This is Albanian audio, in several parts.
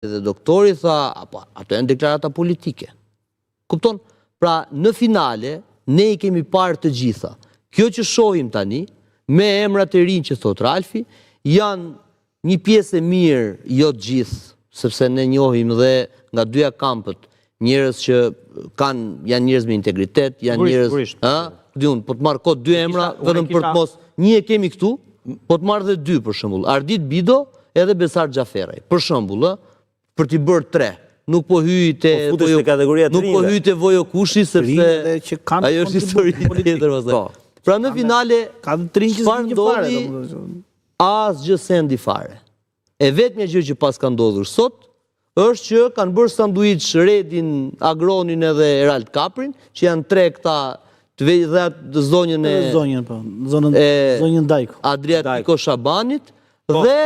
Dhe doktori tha, apo ato janë deklarata politike. Kupton? Pra, në finale, ne i kemi parë të gjitha. Kjo që shohim tani, me emrat e rinj që thot Ralfi, janë një pjesë e mirë, jo të gjithë, sepse ne njohim dhe nga dyja kampët, njerëz që kanë janë njerëz me integritet, janë njerëz, ë, di unë, po të marr kot dy emra, vetëm për të mos, një e kemi këtu, po të marr dhe dy për shembull, Ardit Bido edhe Besar Xhaferaj. Për shembull, ë, për t'i bërë tre. Nuk po hyj te po futesh te kategoria Nuk po hyj te Vojo Kushi sepse ajo është histori tjetër pastaj. Po. Pra në finale ka të rinj që s'dinë fare, asgjë sendi fare. E vetmja gjë që paska ndodhur sot, është që kanë bërë sanduiç Redin, Agronin edhe Erald Kaprin, që janë tre këta të ve dhe atë zonjën e zonjën po, zonjën e zonjën Dajko. Adriatiko Shabanit po. dhe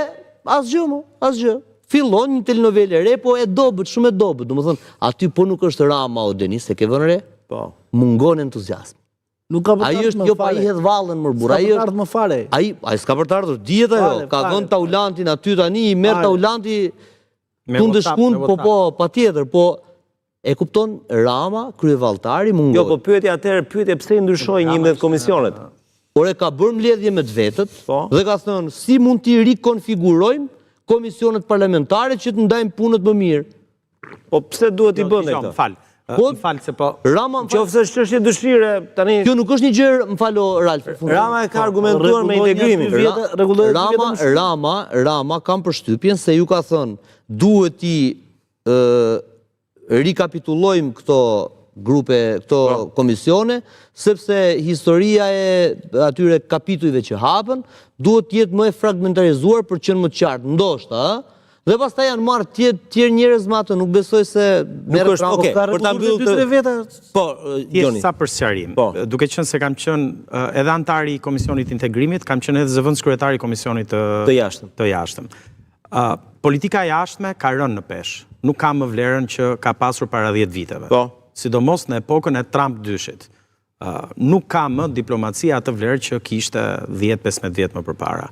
asgjë më, asgjë. Fillon një telenovelë e re, po e dobët, shumë e dobët. Domethënë, aty po nuk është Rama o Denis, e ke vënë re? Po. Mungon entuziazmi. Nuk ka për të ardhur më jo, fare. Ai është jo pa i hedh vallen mor burrë. Ai është më fare. Ai ai s'ka për të ardhur, dihet ajo. Ka vënë Taulantin aty tani, i merr Taulanti tund e shkund, po po, patjetër, po e kupton Rama kryevalltari mungoi. Jo, po pyetja atëherë, pyetja pse i ndryshoi 11 komisionet? Ore ka bërë mbledhje me të vetët po. dhe ka thënë si mund t'i rikonfigurojmë komisionet parlamentare që të ndajmë punët më mirë. Po pse duhet t'i jo, bënte këtë? Më fal. Po më fal se po Rama më fal. Qoftë se është çështje dëshire, tani Kjo nuk është një gjë, më fal o Ralf. Rama e ka po, argumentuar me integrimin. Rama, Rama, Rama kam përshtypjen se ju ka thënë duhet t'i rikapitullojmë këto grupe, këto po. komisione, sepse historia e atyre kapitujve që hapën, duhet të jetë më e fragmentarizuar për të qenë më të qartë, ndoshta, ë? Dhe pastaj janë marrë tjerë tjerë njerëz me atë, nuk besoj se nuk është, okay, për ta mbyllur dy tre veta. Po, Gjoni. Sa për sqarim. Po. Duke qenë se kam qenë edhe anëtar i Komisionit të Integrimit, kam qenë edhe zëvendëskryetar i Komisionit të të Jashtëm. Të jashtëm. Ë politika e jashtme ka rënë në peshë. Nuk ka më vlerën që ka pasur para 10 viteve. Po. Sidomos në epokën e Trump dyshit. Nuk ka më diplomacia atë vlerë që kishte 10-15 vjet më përpara.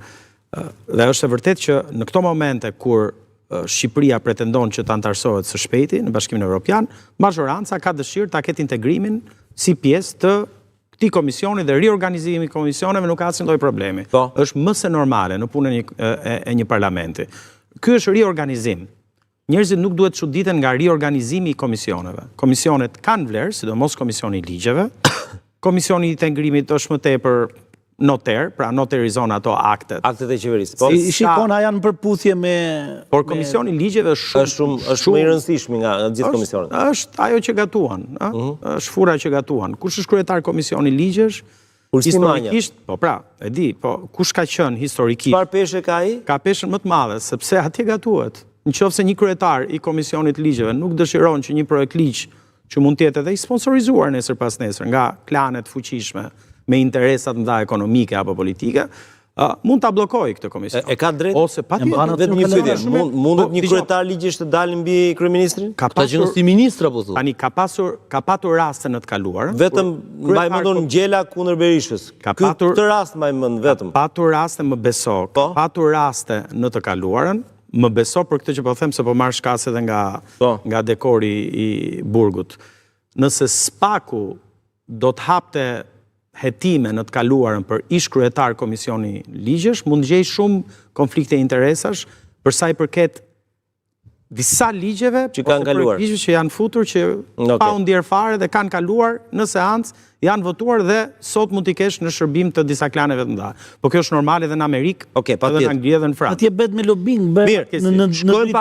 Dhe është e vërtetë që në këto momente kur Shqipëria pretendon që të anëtarësohet së shpejti në Bashkimin Evropian, mazhoranca ka dëshirë ta ketë integrimin si pjesë të këtij komisioni dhe riorganizimi i komisioneve nuk ka asnjë lloj problemi. Po. Është më se normale në punën e një, e, e një parlamenti. Ky është riorganizim. Njerëzit nuk duhet të çuditen nga riorganizimi i komisioneve. Komisionet kanë vlerë, sidomos Komisioni i Ligjeve. Komisioni i Integrimit është më tepër noter, pra noterizon ato aktet. Aktet e qeverisë, po. I shikon a janë në përputhje me Por Komisioni i Ligjeve është shumë është shumë është më i rëndësishmi nga të gjithë komisionet. Është ajo që gatuan, ë? Mhm. Është furra që gatuan. Kush është kryetar Komisioni Ligjesh? Ulsi Manja. Historikisht, po pra, e di, po kush ka qenë historikisht? Çfarë peshe ka ai? Ka peshën më të madhe, sepse atje gatuhet. Në qoftë se një kryetar i Komisionit të Ligjeve nuk dëshiron që një projektligj që mund të jetë edhe i sponsorizuar nesër pasnesër nga klane të fuqishme me interesa të mëdha ekonomike apo politike, mund ta bllokojë këtë komision. E ka drejt? Ose patjetër. Vetëm një pyetje, mund mundet një kryetar ligjesh të dalë mbi kryeministrin? Ka pasur si ministra po thotë. Tani ka pasur ka patur raste në të kaluarën. Vetëm mbaj mend Ngjela kundër Berishës. Ka patur këtë rast mbaj mend vetëm. Ka patur raste më beso. Po? Ka patur raste në të kaluarën, më beso për këtë që po them se po marr shkas edhe nga po. nga dekori i burgut. Nëse SPAK-u do të hapte hetime në të kaluarën për ish-kryetar komisioni ligjesh, mund të gjejë shumë konflikte interesash për sa i përket disa ligjeve që kanë kaluar. Ligjeve që janë futur që okay. pa u ndjerë fare dhe kanë kaluar në seancë, janë votuar dhe sot mund t'i kesh në shërbim të disa klaneve të mëdha. Po kjo është normale edhe në Amerikë, okay, edhe në Angli edhe në Francë. Atje bëhet me lobbying, bëhet në në në.